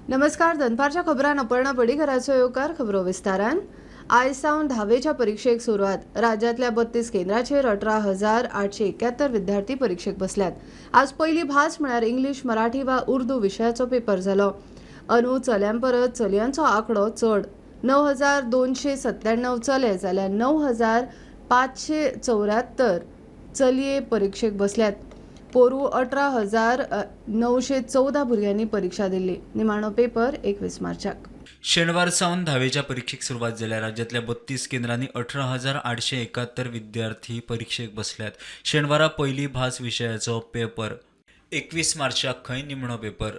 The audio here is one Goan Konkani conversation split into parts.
नमस्कार, दनपारच्या खबरान अपर्णा पडीकराचो येवकार. खबरो विस्तारान. आयज सावन धावेच्या परीक्षेक सुरवात. राज्यांतल्या 32 केंद्राचेर 18,871 विद्यार्थी परीक्षेक बसल्यात. आज पयली भास म्हळ्यार इंग्लीश, मराठी वा उर्दू विशयाचो पेपर जालो. अंदू चल्यां परस चलयांचो आंकडो चड. 9297 चले जाल्यार 9574 चलये परीक्षेक बसल्यात. पोरू 18,914 भुरग्यांनी परीक्षा दिल्ली. निमाणो पेपर 21 मार्चाक. शेनवार सावन धावेच्या परीक्षेक सुरवात जाल्या. राज्यांतल्या 32 केंद्रांनी 18,871 विद्यार्थी परीक्षेक बसल्यात. शेनवारा पयली भास विशयाचो पेपर, 21 मार्चाक खंय निमणो पेपर.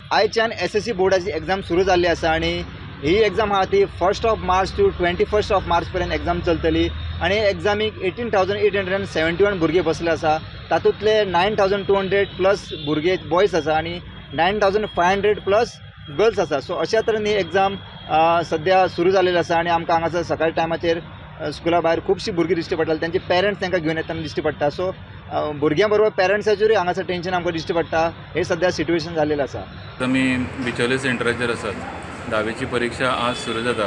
आयच्यान एसएससी बोर्डाची एग्जाम सुरू जाल्ली आसा आनी ही एग्जाम आहा ती 1st of March to 21st of March पर्यंत एग्जाम चलतली आनी एग्जामीक 18,871 भुरगे बसले आसा. तातूंतले 9200 plus भुरगे बॉयज आसा आनी 9500 plus girls आसा. सो अशा तरेन ही एग्जाम सद्या सुरू जालेली आसा आनी आमकां हांगासर सकाळी टायमाचेर स्कुला भायर खुबशीं भुरगीं दिश्टी पडटाली. तेंचे पेरंट्स तांकां घेवन येतना दिश्टी पडटा. सो भुरग्यां बरोबर पेरंट्साचेरूय हांगासर टेंशन आमकां दिश्टी पडटा. हे सद्या सिट्युएशन जाल्लेलें आसा. आमी बिचोले सेंटराचेर आसात. धावेची परिक्षा आज सुरू जाता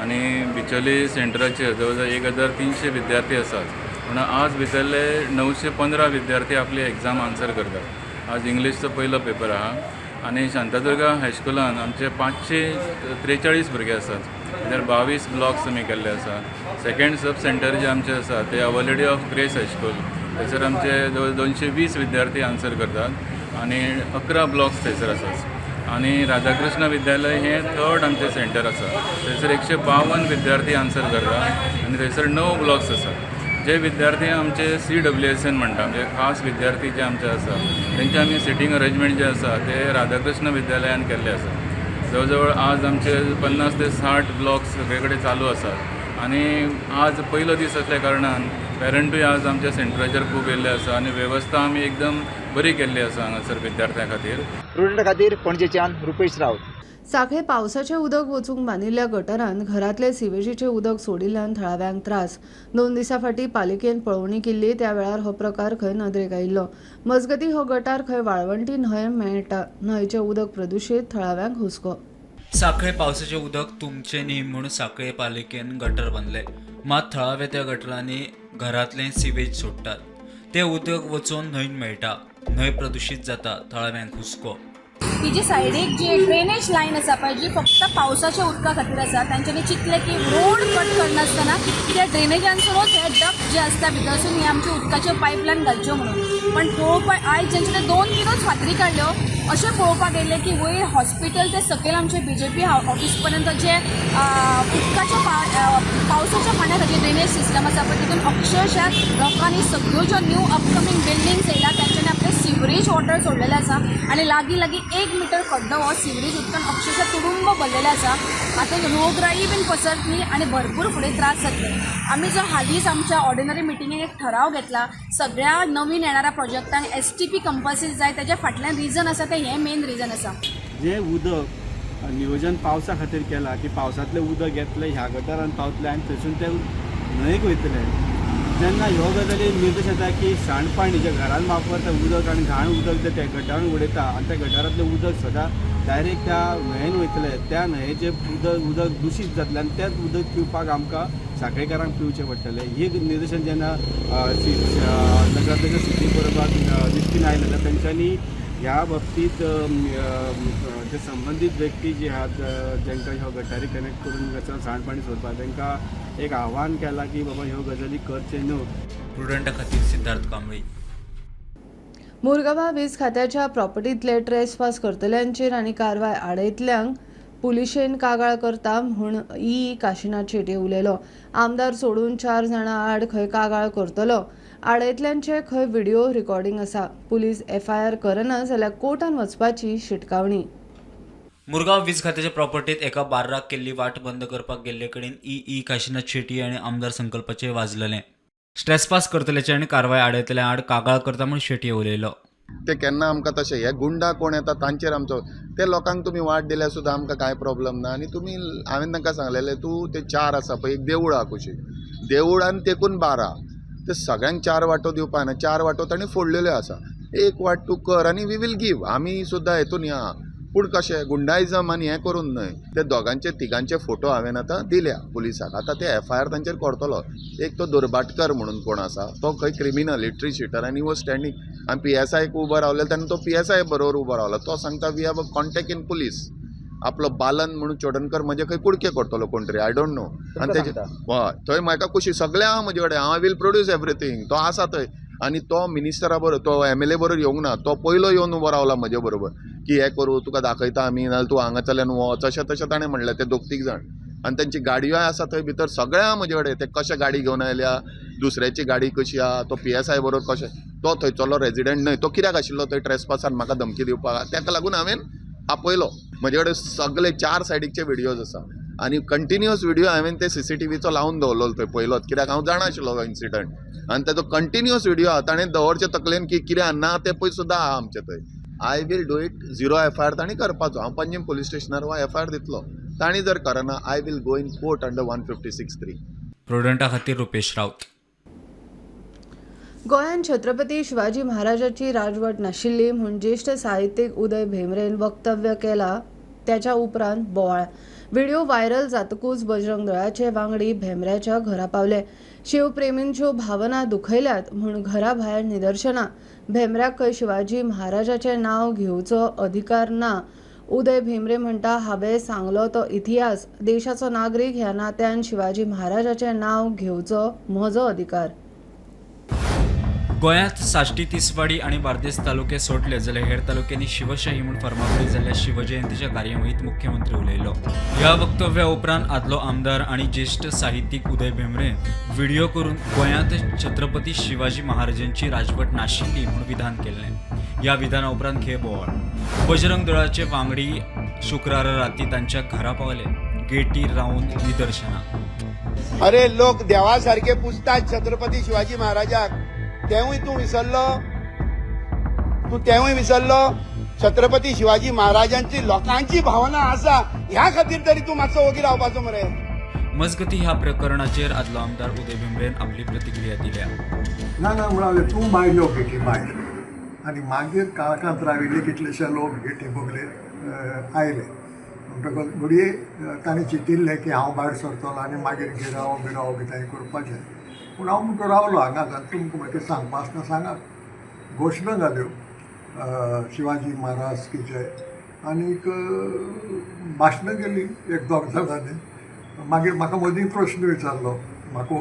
आनी बिचोले सेंटराचेर जवळ जवळ 1300 विद्यार्थी आसात. पूण आज भितरले 915 विद्यार्थी आपली एग्जाम आन्सर करतात. आज इंग्लिशचो पयलो पेपर आहा आनी शांतादुर्गा हायस्कुलान आमचे 543 भुरगे आसात. भितर 22 ब्लॉक्स आमी केल्ले आसा. सेकंड सब सेंटर जे आमचे आसा ते our lady of grace high school, थंयसर आमचे जवळ 220 विद्यार्थी आन्सर करतात आनी 11 ब्लॉक्स थंयसर आसात. आनी राधाकृष्ण विद्यालय हें थर्ड आमचें सेंटर आसा. थंयसर 152 विद्यार्थी आन्सर करता आनी थंयसर णव ब्लॉक्स आसात. जे विद्यार्थी आमचे सीडब्ल्यूएसएन म्हणटा, म्हणजे खास विद्यार्थी जे आमचे आसा, तेंचे आमी सिटींग अरेंजमेंट जे आसा ते राधाकृष्ण विद्यालयान केल्ले आसा. जवळ जवळ आज आमचे 50 ते 60 ब्लॉक्स सगळे कडेन चालू आसात आनी आज पयलो दीस आसल्या कारणान पेरंटूय आज आमच्या सेंटराचेर खूब येयल्ले आसा आनी वेवस्था आमी एकदम बरी केल्ली आसा हांगासर विद्यार्थ्यां खातीर. प्रुडंटा खातीर पणजेच्यान रुपेश राऊत. सांखळे पावसाचें उदक वचूंक बांदिल्ल्या गटारान घरांतले सिवेजीचें उदक सोडिल्ल्यान थळाव्यांक त्रास. 2 दिसां फाटीं पालिकेन पळोवणी केल्ली, त्या वेळार हो प्रकार खंय नदरेक आयिल्लो. मजगतीं, हो गटार खंय वाळवंटी न्हंय मेळटा. न्हंयचें उदक प्रदुशीत, थळाव्यांक हुस्को. सांखळे पावसाचें उदक तुमचें न्ही म्हूण सांखळे पालिकेन गटर बांदले. मात थळावे त्या गटरांनी घरांतलें सिवेज सोडटात. तें उदक वचून न्हंयन मेळटा. न्हंय प्रदुशीत जाता. थळाव्यांक हुस्को. ही जी सायडीक जी ड्रेनेज लायन आसा पळय, जी फक्त पावसाच्या उदका खातीर आसा, तांच्यांनी चिंतलें की रोड कट करनासतना त्या ड्रेनेजांसुनूच हे डक्ट जे आसता भितरसून हे आमचे उदकाच्यो पायपलायन घालच्यो म्हणून. पण पळोवपाक आयज जेंचे दोन तिनूच फातरी काडल्यो, अशें पळोवपाक गेलें की वयर हॉस्पिटल ते सकयल आमचे बीजेपी ऑफिस पर्यंत जे उदकाच्या पावसाच्या पाण्या खातीर ड्रेनेज सिस्टम आसा पळय, तितून अक्षरशः लोकांनी सगळ्यो ज्यो न्यू अपकमींग बिल्डिंग्स येयल्या, तेंच्यांनी आपले सिवरेज वॉटर सोडलेलें आसा आनी लागीं लागीं 1 मिटर खड्डो हो सिवरेज उदकान अक्षरशः तुडुंब भरलेले आसा. आतां रोगराई बीन पसरतली आनी भरपूर फुडें त्रास जातले. आमी जो हालींच आमच्या ऑर्डिनरी मिटिंगेक एक ठराव घेतला, सगळ्या नवीन येणाऱ्या प्रोजेक्टांक एसटीपी कंपल्सरी जाय, तेज्या फाटल्यान रिजन आसा तें हें मेन रिजन आसा. जें उदक नियोजन पावसा खातीर केलां की पावसांतलें उदक येतलें, ह्या गटारान पावतलें आनी थंयसून तें न्हंयेक वयतलें, जेन्ना ह्यो गजाली निर्देश येता की सांडपाणी जें घरान वापरता उदक आनी घाण उदक जें त्या गटारान उडयता आनी त्या गटारांतलें उदक सदां डायरेक्ट त्या न्हंयेन वयतलें, त्या न्हंयेचें उदक उदक दुशीत जातलें आनी तेंच उदक पिवपाक आमकां सांखळेकारांक पिवचें पडटलें. ही निर्देशन जेन्ना नगराध्यक्ष सिटी बरोबर दिश्टीन आयलें, जाल्यार तेंच्यांनी ह्या बाबतींत जे संबंदीत व्यक्ती जी आहात, जांकां ह्यो गटारी कनेक्ट करून सांडपाणी सोडपाक, तांकां एक आव्हान केलां की बाबा ह्यो गजाली करचे न्हू. प्रुडंटा खातीर सिद्धार्थ कांबळी. मुरगांवा वीज खात्याच्या प्रॉपर्टींतले ट्रेसपास करतल्यांचेर आनी कारवाय आडयतल्यांक पुलिशेन कागाळ करता म्हूण ई काशिनाथ शेट्ये उलयलो. आमदार सोडून चार जाणां आड खंय कागाळ करतलो. आडयतल्यांचे खंय व्हिडिओ रिकॉर्डिंग आसा. पुलीस एफआयआर करना जाल्यार कोर्टान वचपाची शिटकावणी. मुरगांव वीज खात्याच्या प्रॉपर्टीत एका बार्राक केल्ली वाट बंद करपाक गेल्ले कडेन ई ई काशिनाथ शेट्ये आनी आमदार संकल्पाचे वाजलेले. ट्रेसपास करतल्याचे आनी कारवाय आडयतल्या आड कागाळ करता म्हूण शेट्ये उलयलो. ते केन्ना आमकां तशें हे गुंडा कोण येता तांचेर आमचो ते लोकांक तुमी वाट दिल्यार सुद्दां आमकां कांय प्रॉब्लम ना. आनी तुमी, हांवें तांकां सांगलेलें, तूं ते चार आसा पळय, एक देवूळ आहा कुशीक, देवूळ आनी तेकून 12, ते सगळ्यांक चार वाटो दिवपा ना. चार वाटो तांणी फोडलेल्यो आसा. एक वाट तूं कर आनी we will give. आमी सुद्दां हेतून ह्या पूण कशें गुंडाइजम आनी हें करून न्हय. ते दोगांचे तिगांचे फोटो हांवें आतां दिल्या पुलिसाक. आतां ते एफआयआर तांचेर करतलो. एक तो दुर्भाटकर म्हणून कोण आसा तो खंय क्रिमिनल हिस्ट्री शिटर आनी वॉज स्टँडींग आनी पीएसआयक उबो रावले तेन्ना तो पीएसआय बरोबर उबो रावलो. तो सांगता we have a contact in police. आपलो बालन म्हणून चोडणकर म्हजे खंय कुडके करतलो कोण तरी, I don't know. आनी तेजे हय थंय म्हाका कुशी सगळें आहा म्हजे कडेन. हांव will produce everything. तो आसा थंय आनी तो मिनिस्टरा बरोबर तो एमएलए बरोबर येवंक ना. तो पयलो येवन उबो रावला म्हजे बरोबर की हें करूं तुका दाखयता आमी, नाजाल्यार तूं हांगाच्यान वच अशें तशें ताणें म्हणलें. ते दोग तीग जाण आनी तेंची गाडयोय आसा थंय भितर सगळें आहा म्हजे कडेन. ते कशें गाडी घेवन आयल्या, दुसऱ्याची गाडी कशी आहा, तो पीएसआय बरोबर कशें, तो थंयचलो रेजिडंट न्हय, तो कित्याक आशिल्लो थंय ट्रेसपासान म्हाका धमकी दिवपाक, ताका लागून हांवें आपयलो. म्हजे कडेन सगळे 4 सायडीकचे व्हिडियोज आसा आनी कंटिन्युअस व्हिडियो हांवें ते सीसीटीव्हीचो लावन दवरलो थंय पयलोच, कित्याक हांव जाणा आशिल्लो हो इन्सिडंट. आनी ताजो कंटिन्युअस व्हिडियो आहा. ताणें दवरचे तकलेन की कितें ना तें पळय सुद्दां आहा आमचे थंय. I will do it. 0 FIR तांणी करपाचो. हांव पंजीम पुलीस स्टेशनार हो एफआयआर दितलो. तांणी जर करना I will go in court under 156(3). प्रुडंटा खातीर रुपेश राऊत. गोंयांत छत्रपती शिवाजी महाराजाची राजवट नाशिल्ली म्हूण ज्येश्ठ साहित्यीक उदय भेंब्रेन वक्तव्य केला. त्याच्या उपरांत बोवाळ. व्हिडिओ व्हायरल जातकूच बजरंग दळाचे वांगडी भेंब्र्याच्या घरा पावले. शिवप्रेमींच्यो भावना दुखयल्यात म्हूण घरा भायर निदर्शनां. भेंब्र्याक खंय शिवाजी महाराजाचें नांव घेवचो अधिकार ना. उदय भेंब्रे म्हणटा, हांवें सांगलो तो इतिहास. देशाचो नागरीक ह्या नात्यान शिवाजी महाराजाचें नांव घेवचो म्हजो अधिकार. गोंयांत साश्टी, तिसवाडी आनी बार्देस तालुके सोडले जाल्यार हेर तालुक्यांनी शिवशाही म्हूण फार्मागुडी जाल्ल्या शिवजयंतीच्या कार्यावळींत मुख्यमंत्री उलयलो. ह्या वक्तव्या उपरांत आदलो आमदार आनी ज्येश्ठ साहित्यीक उदय भेंब्रे व्हिडिओ करून गोंयांत छत्रपती शिवाजी महाराजांची राजवट नाशिल्ली म्हूण विधान केल्लें. ह्या विधाना उपरांत खेळ बोवाळ. बजरंग दळाचे वांगडी शुक्रारा राती तांच्या घरा पावले. गेटीर रावन निदर्शनां. अरे लोक देवा सारखे पुजतात छत्रपती शिवाजी महाराजाक, तेवूय तूं विसरलो, तूं तेवूय विसरलो. छत्रपती शिवाजी महाराजांची लोकांची भावना आसा ह्या खातीर तरी तूं मातसो ओगी रावपाचो मरे. मजगती ह्या प्रकरणाचेर आदलो आमदार उदय भेंब्रेन आपली प्रतिक्रिया दिल्या. ना ना म्हणाले तूं भायर यो गेटी भायर. आनी मागीर काळखांत राविल्ले कितलेशे लोक गेटी बगलेर आयले. म्हणटकच घडये तांणी चिंतिल्लें की हांव भायर सरतलो आनी मागीर गिरावो बिरावो कितेंय करपाचें. पूण हांव म्हणटो रावलो हांगाच आनी तुमकां म्हणटा सांगपा आसतना सांगात. घोशणा घाल्यो शिवाजी महाराज की जय आनीक भाशणां केलीं एक दोग जाणांनी. मागीर म्हाका मदीं प्रश्न विचारलो, म्हाका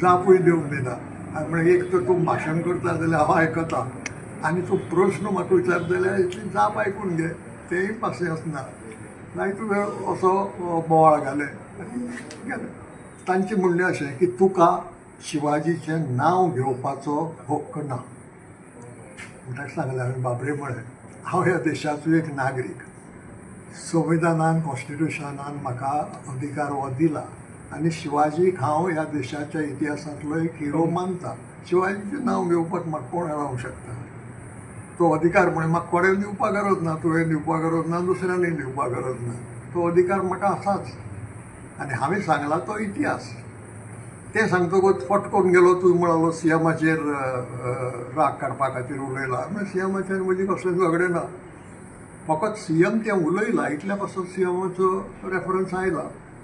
जापूय दिवंक दिना. हांवें म्हणलें एक तर तूं भाशण करता जाल्यार हांव आयकता आनी तूं प्रश्न म्हाका विचारता जाल्यार इतली जाप आयकून घे, तेंय पासियेंस ना. मागीर तुवें असो बोवाळ घाले आनी गेले. तांचें म्हणणें अशें की तुका शिवाजीचें नांव घेवपाचो हक्क ना. म्हणटाक सांगलें हांवें, बाबरे म्हळें हांव ह्या देशाचो एक नागरीक, संविधानान कॉन्स्टिट्युशनान म्हाका अधिकार हो दिला आनी शिवाजीक हांव ह्या देशाच्या इतिहासांतलो एक हिरो मानता. शिवाजीचें नांव घेवपाक म्हाका कोण रावंक शकता? तो अधिकार म्हण म्हाका कोणें दिवपाक गरज ना, तुवें दिवपाक गरज ना, दुसऱ्यांनी दिवपाक गरज ना. तो अधिकार म्हाका आसाच आनी हांवें सांगला तो इतिहास. तें सांगतकूच फट करून गेलो तूं म्हणालो सीएमाचेर राग काडपा खातीर उलयला. म्हळ्यार सीएमाचेर म्हजें कसलें झगडें ना, फकत सीएम तें उलयला इतल्या पासून सीएमाचो रेफरन्स आयला.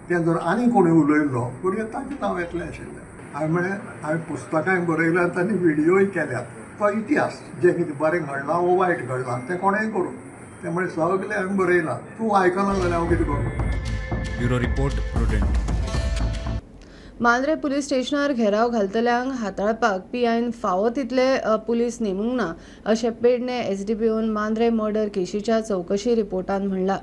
तें जर आनी कोणी उलयल्लो घडये ताचें नांव येतलें आशिल्लें. हांवें म्हळें हांवें पुस्तकांय बरयल्यात आनी व्हिडियोय केल्यात. तो इतिहास जें कितें बरें घडलां वो वायट घडलां तें कोणेंय करूं, तें म्हळें सगळें हांवें बरयलां. तूं आयकना जाल्यार हांव कितें करूं? Bureau report, Prudent. Mandrem police स्टेशनार घेराव घालतल्यांक हाताळपाक पीआयन फावो तितले पुलीस नेमूंक ना अशें पेडणे एसडीपीओन मांद्रे मर्डर केशीच्या चवकशी रिपोर्टान म्हणलां.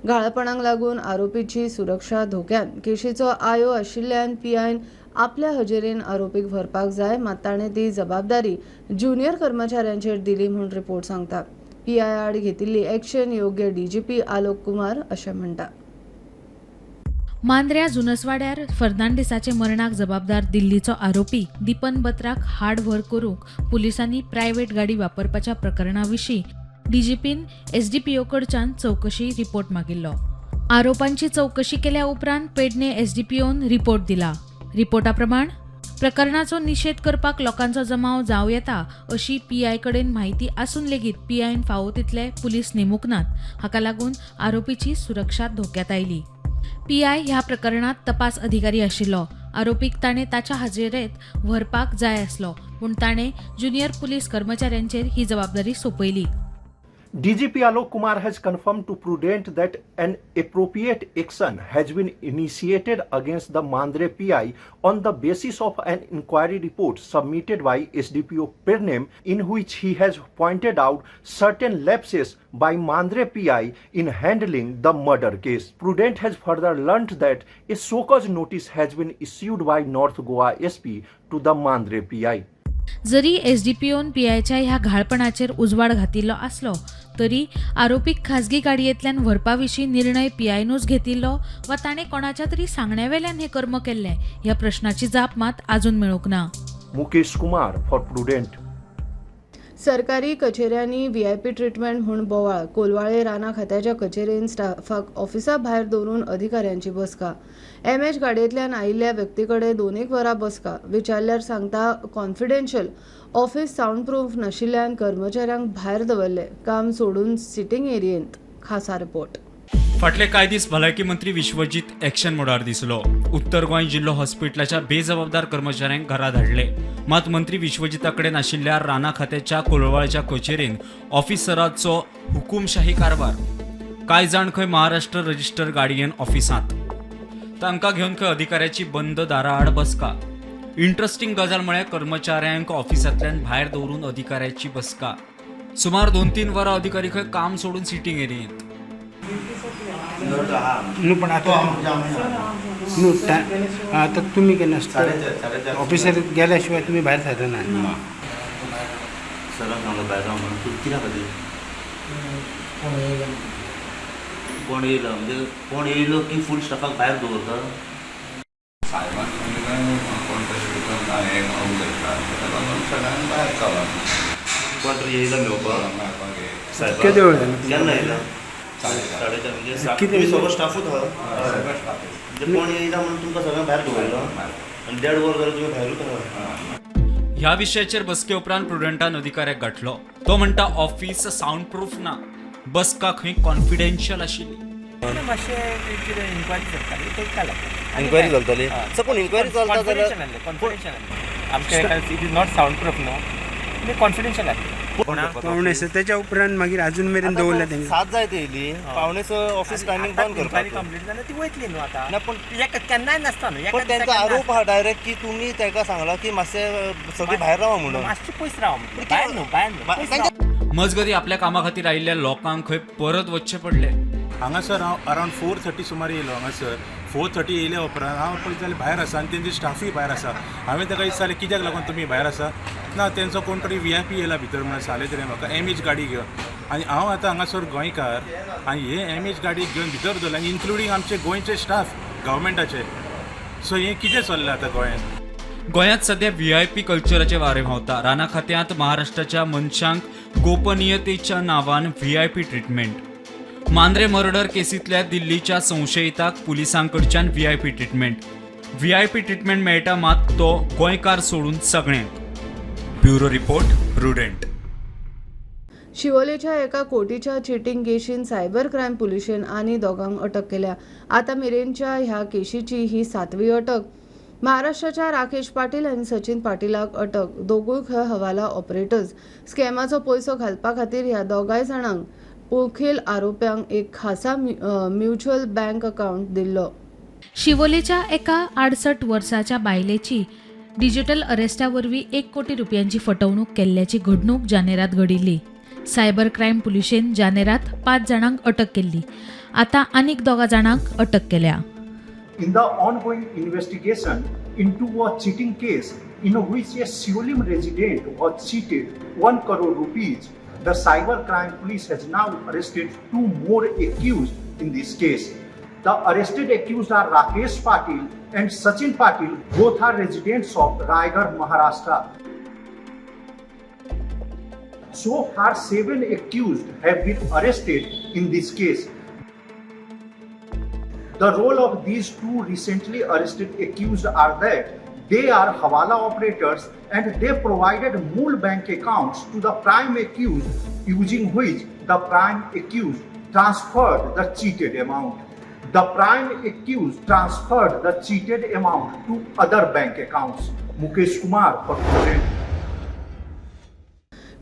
घाळपणाक लागून आरोपीची सुरक्षा धोक्यान. केशीचो आयो आशिल्ल्यान पीआयन आपल्या हजेरेन आरोपीक व्हरपाक जाय, मात ताणें ती जबाबदारी ज्युनियर कर्मचाऱ्यांचेर दिली म्हूण रिपोर्ट सांगता. पीआय आड घेतिल्ली एक्शन योग्य डीजीपी आलोक कुमार अशें म्हणटा. मांद्र्या जुनसवाड्यार फर्नांडीसाचे मरणाक जबाबदार दिल्लीचो आरोपी दीपन बत्राक हाड व्हर करूंक पुलिसांनी प्रायव्हेट गाडी वापरपाच्या प्रकरणा विशीं डीजीपीन एसडीपीओ कडच्यान चवकशी रिपोर्ट मागिल्लो. आरोपांची चवकशी केल्या उपरांत पेडणे एसडीपीओन रिपोर्ट दिला. रिपोर्टा प्रमाण प्रकरणाचो निशेध करपाक लोकांचो जमाव जावं येता अशी पीआय कडेन म्हायती आसून लेगीत पीआयन फावो तितले पुलीस नेमूंक नात. हाका लागून आरोपीची सुरक्षा धोक्यात आयली. पीआय ह्या प्रकरणात तपास अधिकारी आशिल्लो. आरोपीक ताणें ताच्या हाजेरेंत व्हरपाक जाय आसलो, पूण ताणें ज्युनियर पुलीस कर्मचाऱ्यांचेर ही जबाबदारी सोंपयली. DGP Alok Kumar has confirmed to Prudent that an appropriate action has been initiated against the Mandre PI on the basis of an inquiry report submitted by SDPO Pernem, in which he has pointed out certain lapses by Mandre PI in handling the murder case. Prudent has further learnt that a show cause notice has been issued by North Goa SP to the Mandre PI. जरी एसडीपीओन पीआयच्या ह्या घाळपणाचेर उजवाड घातिल्लो आसलो तरी आरोपीक खाजगी गाडयेंतल्यान व्हरपा विशीं निर्णय पीआयनूच घेतिल्लो वा ताणें कोणाच्या तरी सांगण्या वेल्यान हें कर्म केल्लें ह्या प्रश्नाची जाप मात आजून मेळूंक ना. Mukesh Kumar for Prudent. सरकारी कचेऱ्यांनी व्हीआयपी ट्रिटमेंट म्हूण बोवाळ. कोलवाळे रानां खात्याच्या कचेरेन स्टाफाक ऑफिसा भायर दवरून अधिकाऱ्यांची बसका. एमएच गाडयेंतल्यान आयिल्ल्या व्यक्ती कडेन 2-1 वरां बसका. विचारल्यार सांगता कॉन्फिडेन्शियल. ऑफिस सावंड प्रूफ नाशिल्ल्यान कर्मचाऱ्यांक भायर दवरले. काम सोडून सिटींग एरियेंत. खासा रिपोर्ट. फाटले कांय दीस भलायकी मंत्री विश्वजीत एक्शन मोडार दिसलो. उत्तर गोंय जिल्लो हॉस्पिटलाच्या बेजबाबदार कर्मचाऱ्यांक घरा धाडले. मात मंत्री विश्वजिता कडेन आशिल्ल्या रानां खात्याच्या कोलवाळच्या कचेरेन ऑफिसराचो हुकुमशाही कारभार. कांय जाण खंय महाराष्ट्र रजिस्टर गाडयेन ऑफिसांत, तांकां घेवन खंय अधिकाऱ्याची बंद दारा आड बसका. इंट्रस्टिंग गजाल म्हळ्यार कर्मचाऱ्यांक ऑफिसांतल्यान भायर दवरून अधिकाऱ्याची बसका. सुमार 2-3 वरां अधिकारी खंय काम सोडून सिटींग एरियेंत. न्हू पण आतां न्हू आतां तुमी केन्ना ऑफिसर गेल्या शिवाय तुमी भायर सरना. सरान सांगलो भायर राव म्हणून. तूं कित्या खातीर कोण येयला म्हणजे कोण येयलो की फूल स्टाफाक भायर दवरता. साहेबान सांगलें कोण तरी भितर ना हें उलयता ताका लागून सगळ्यांक भायर चला. कोण तरी येयला मेळपाक साहेबाक. केदे वेळ जालो? केन्ना येयला? 4:30 म्हणजे तुमी सगळो स्टाफूच आहा म्हणजे कोण येयला म्हणून तुमकां सगळ्यांक भायर दवरलो आनी 1.5 वर जाल्यार तुमी भायरूच आहा. ह्या विशयाचेर बसके उपरांत प्रुडंटान अधिकाऱ्याक गाठलो. तो म्हणटा ऑफिस सावंड प्रूफ ना, बसका खंय कॉन्फिडेन्शियल आशिल्ली. इन्क्वायरी चलतली. सर पूण इन्क्वायरी चलता जाल्यार it is not sound proof न्हू, कॉन्फिडेन्शियल आसलें. 5:45 तेच्या उपरांत मागीर अजून मेरेन दवरल्या तेंकां. 7 जायत येयली 5:45 ऑफिस टायमींग बंद करपाक. कंप्लीट जाल्यार ती वयतली न्हू आतां. ना पूण केन्नाय नासता न्हू. पण तेंचो आरोप आहा डायरेक्ट की तुमी ताका सांगला की मातशें सगळीं भायर रावा म्हणून. मातशें पयस राव भायर न्हू, भायर न्हू. मजगती आपल्या कामा खातीर आयिल्ल्या लोकांक खंय परत वचचें पडलें. हांगासर हांव अरावंड 4:30 सुमार येयलो. हांगासर 4:30 येयल्या उपरांत हांव पळयत जाल्यार भायर आसा आनी तेंचे स्टाफूय भायर आसा. हांवें ताका विचारलें कित्याक लागून तुमी भायर आसा? ना तेंचो कोण तरी VIP येयला भितर म्हणून सांगलें तेणें म्हाका MH गाडी घेवन. आनी हांव आतां हांगासर गोंयकार आनी हे MH गाडी घेवन भितर दवरले आनी इन्क्लुडींग आमचे गोंयचे स्टाफ गव्हर्मेंटाचे. सो हें कितें चल्लां आतां गोंयांत? गोंयांत सध्या VIP कल्चराचें वारें व्हांवता. रानां खात्यांत महाराष्ट्राच्या मनशांक गोपनीयतेच्या नांवान VIP treatment. Mandrem murder केसींतल्या दिल्लीच्या संशयिताक पुलिसांकडच्यान VIP treatment. VIP treatment मेळटा मात तो गोंयकार सोडून सगळ्यांक. Bureau report, Prudent. शिवोलेच्या एका कोटीच्या चिटींग केशीन सायबर क्रायम पुलिशेन आनी दोगांक अटक केल्या. आतां मेरेनच्या ह्या केशीची ही 7वी अटक. महाराष्ट्राच्या राकेश पाटील आनी सचिन पाटीलाक अटक. दोगूय खंय हवाला ऑपरेटर्स. स्कॅमाचो पयसो घालपा खातीर ह्या दोगांय जाणांक मुखेल आरोप्यांक एक खासा म्युच्युअल बँक अकाउंट दिल्लो. शिवोलेच्या एका 68 वर्साच्या बायलेची डिजिटल अरेस्टा वरवीं 1 कोटी रुपयांची फटवणूक केल्ल्याची घडणूक जानेरात घडिल्ली. सायबर क्रायम पुलिशेन जानेरात 5 जाणांक अटक केल्ली. आतां आनीक 2 जाणांक अटक केल्या. In the ongoing investigation into a cheating case in which a Siolim resident was cheated 1 crore rupees, the cyber crime police has now arrested 2 more accused in this case. The arrested accused are Rakesh Patil and Sachin Patil, both are residents of Raigad, Maharashtra. So far, 7 accused have been arrested in this case. The role of these 2 recently arrested accused are that They are Hawala operators and they provided mule bank accounts to the prime accused, using which the prime accused transferred the cheated amount. The prime accused transferred the cheated amount to other bank accounts. Mukesh Kumar for Prudent.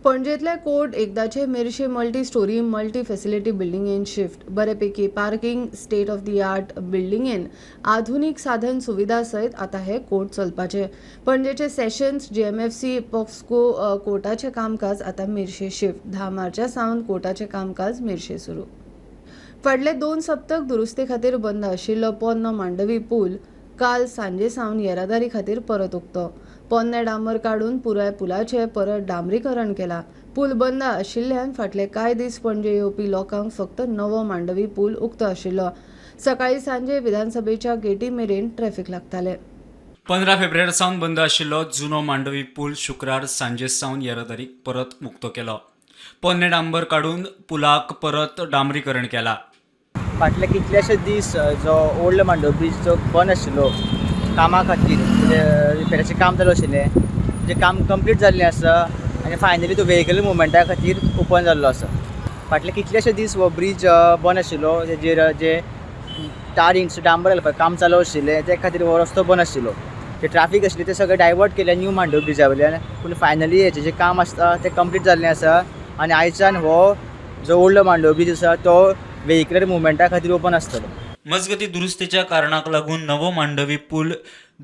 पणजेतले court एकदाचे Merces multi storey multi facility बिल्डिंगेन shift. बरेपैकी parking, state of the art बिल्डिंगेन आधुनीक साधन सुविधा सयत आतां हे कोर्ट चलपाचे. पणजेचे सेशन्स, जीएमएफसी, पॉक्सको कोर्टाचें कामकाज आतां मिरशे शिफ्ट. 10 मार्चा सावन कोर्टाचें कामकाज मिरशे सुरू. फाटले 2 सप्तक दुरुस्ती खातीर बंद आशिल्लो पोन्नो मांडवी पूल काल सांजे सावन येरादारी खातीर परत उक्तो. पोन्ने डांबर काडून पुराय पुलाचें परत डांबरीकरण केलां. पूल बंद आशिल्ल्यान फाटले कांय दीस पणजे येवपी लोकांक फक्त नवो मांडवी पूल उक्तो आशिल्लो. सकाळी सांजे विधानसभेच्या गेटी मेरेन ट्रॅफिक लागतालें. 15 फेब्रुवारी सावन बंद आशिल्लो जुनो मांडवी पूल शुक्रार सांजे सावन येरादारीक परत उक्तो केलो. पोन्ने डांबर काडून पुलाक परत डांबरीकरण केलां. फाटले कितलेशे दीस जो ओल्ड मांडवी ब्रिज जो बंद आशिल्लो कामा खातीर, म्हणजे रिपेराचें काम चालू आशिल्लें, जें काम कंप्लीट जाल्लें आसा आनी फायनली तो व्हेकल मुवमेंटा खातीर ओपन जाल्लो आसा. फाटले कितलेशे दीस हो ब्रिज बंद आशिल्लो, तेजेर जे टारिंग्स डांबर घालपाचें काम चालू आशिल्लें ते खातीर हो रस्तो बंद आशिल्लो. जे ट्राफीक आशिल्लें तें सगळें डायवर्ट केलें न्यू मांडवी ब्रिजा वयल्यान, पूण फायनली हेजें जें काम आसता तें कंप्लीट जाल्लें आसा आनी आयच्यान हो जो ओल्ड मांडवी ब्रिज आसा तो व्हेकलर मुवमेंटा खातीर ओपन आसतलो. मजगती दुरुस्तीच्या कारणाक लागून नवो मांडवी पूल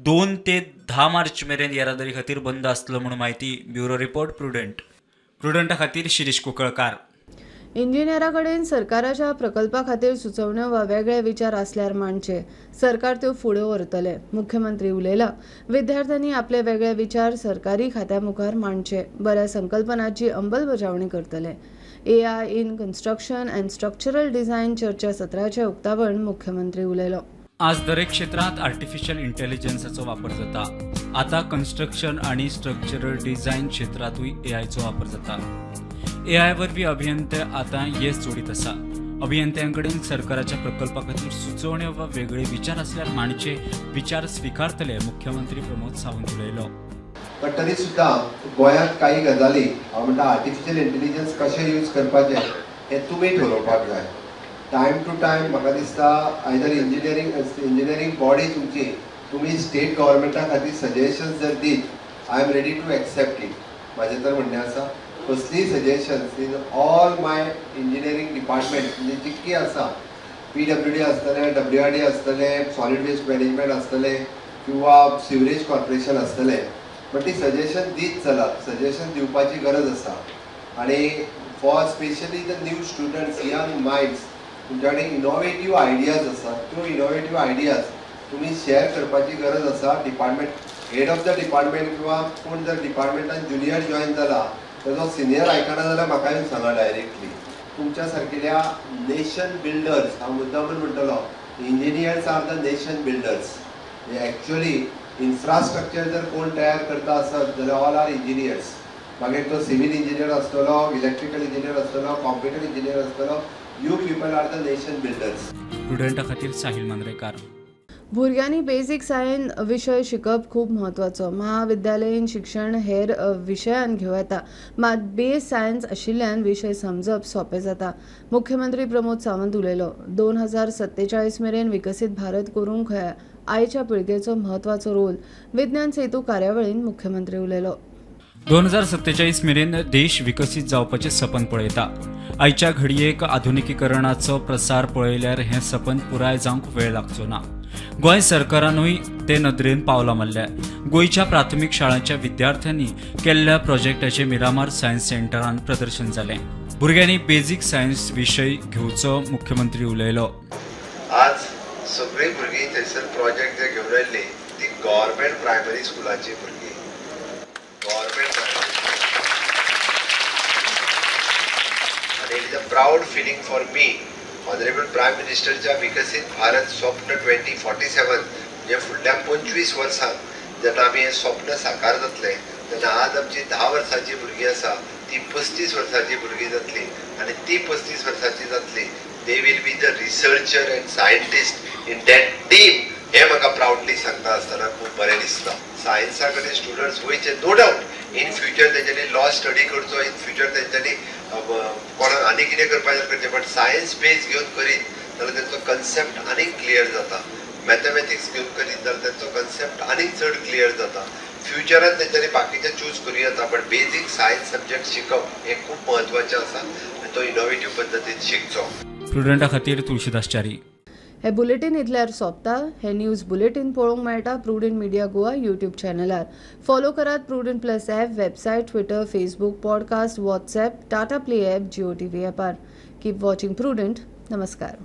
2 ते 10 मार्च मेरेन येरादारी खातीर बंद आसतलो म्हूण म्हायती. Bureau report, prudent. प्रुडंटा खातीर शिरीष कुंकळकार. इंजिनियरा कडेन सरकाराच्या प्रकल्पा खातीर सुचोवण्यो वा वेगळे विचार आसल्यार मांडचे, सरकार त्यो फुडें व्हरतले. मुख्यमंत्री उलयला. विद्यार्थ्यांनी आपले वेगळे विचार सरकारी खात्या मुखार मांडचे, बऱ्या संकल्पनाची अंमलबजावणी करतले. AI in construction and structural design चर्चा सत्राचें उक्तावण मुख्यमंत्री उलयलो. आज दरेक क्षेत्रांत आर्टिफिशियल इंटेलिजन्साचो वापर जाता. आतां कन्स्ट्रक्शन आनी स्ट्रक्चरल डिझायन क्षेत्रांतूय एआयचो वापर जाता. एआय वरवीं अभियंते आतां येस जोडीत आसा. अभियंत्यां कडेन सरकाराच्या प्रकल्पा खातीर सुचोवण्यो वा वेगळे विचार आसल्यार मांडचे, विचार स्विकारतले. मुख्यमंत्री प्रमोद सावंत उलयलो. पण तरी सुद्दां गोंयांत काही गजाली हांव म्हणटा आर्टिफिशियल इंटेलिजन्स कशें यूज करपाचें हें तुमी ठरोवपाक जाय. टायम टू टायम म्हाका दिसता आयदर इंजिनियरींग बॉडी तुमची, तुमी स्टेट गव्हर्मेंटा खातीर सजेशन्स जर दीत, I am ready to accept it. म्हाजें तर म्हणणें आसा कसलीय suggestions in all my engineering department, म्हणजे जितकी आसा, PWD आसतलें, WRD आसतलें, सॉलीड वेस्ट मॅनेजमेंट आसतलें किंवा सिवरेज कॉर्पोरेशन आसतलें, बट ती सजेशन दीत चलात. सजेशन दिवपाची गरज आसा आनी for specially the new students, young minds, तुमच्या कडेन इनोवेटीव आयडियाज आसात, त्यो इनोवेटीव आयडियाज तुमी शेअर करपाची गरज आसा. Department head of the department किंवा कोण जर डिपार्टमेंटान ज्युनियर जॉयन जाला तेजो सिनियर आयकना जाल्यार म्हाका येवन सांगा डायरेक्टली. तुमच्या सारकेल्या नेशन बिल्डर्स, हांव मुद्दामून म्हणटलो, engineers are the nation builders. Actually infrastructure जर कोण तयार करता आसत जाल्यार ऑल are engineers. मागीर तो सिवील इंजिनियर आसतलो, इलेक्ट्रिकल इंजिनियर आसतलो, कॉम्प्युटर इंजिनियर आसतलो, you people are the nation builders. प्रुडंटा खातीर साहिल मांद्रेकार. भुरग्यांनी बेजीक सायन्स विशय शिकप खूब म्हत्वाचो. महाविद्यालयीन शिक्षण हेर विशयान घेवं येता, मात बेस सायन्स आशिल्ल्यान विशय समजप सोंपें जाता. मुख्यमंत्री प्रमोद सावंत उलयलो. 2047 मेरेन विकसीत भारत करूंक आयच्या पिळगेचो म्हत्वाचो रोल. विज्ञान सेतू कार्यावळीन मुख्यमंत्री उलयलो. 2047 मेरेन देश विकसीत जावपाचें सपन पळयता. आयच्या घडयेक आधुनिकीकरणाचो प्रसार पळयल्यार हें सपन पुराय जावंक वेळ लागचो ना. गोंय सरकारानूय ते नदरेन पावलां मारल्या. गोंयच्या प्राथमीक शाळांच्या विद्यार्थ्यांनी केल्ल्या प्रोजेक्टाचें मिरामार सायन्स सेंटरान प्रदर्शन जालें. भुरग्यांनी बेजीक सायन्स विशय घेवचो, मुख्यमंत्री उलयलो. आज सगळीं भुरगीं थंयसर प्रोजेक्ट जे घेवन आयिल्लीं ती गव्हर्मेंट प्रायमरी स्कुलाची भुरगीं, गव्हर्मेंट प्रायमरी. आनी it is a proud feeling for me, honourable prime मिनिस्टरच्या विकसीत भारत स्वप्न 2047, म्हणजे फुडल्या 25 वर्सांक जेन्ना आमी हें स्वप्न साकार जातलें तेन्ना आज आमची 10 वर्सांची भुरगीं आसा ती 35 वर्सांची भुरगीं जातली आनी ती 35 वर्सांची जातली, they will be the researcher and scientist in that team. हें म्हाका प्रावडली सांगता आसतना खूब बरें दिसता. सायन्सा कडेन स्टुडंट्स वयचे, नो डावट इन फ्युचर तेंच्यांनी लॉ स्टडी करचो, इन फ्युचर तेंच्यांनी कोणाक आनी कितें करपाचें करचें, बट सायन्स बेज घेवन करीत जाल्यार तेंचो कन्सेप्ट आनीक क्लियर जाता. मॅथमॅटिक्स घेवन करीत जाल्यार तेंचो कन्सेप्ट आनीक चड क्लियर जाता. फ्युचरान तेंच्यांनी बाकीचें चूज करूं येता, बट बेजीक सायन्स सब्जॅक्ट शिकप हें खूब म्हत्वाचें आसा आनी तो इनोवेटीव पद्दतीन शिकचो. प्रुडंटा खातीर तुळशीदास च्यारी. हे बुलेटीन इतल्यार सोंपता. हे न्यूज बुलेटीन पळोवंक मेळटा प्रुडंट मिडिया गोवा यूट्यूब चॅनलार. फॉलो करात Prudent plus app, website, Twitter, Facebook, podcast, WhatsApp, Tata Play app, Jio TV ॲपार. Keep watching prudent. नमस्कार.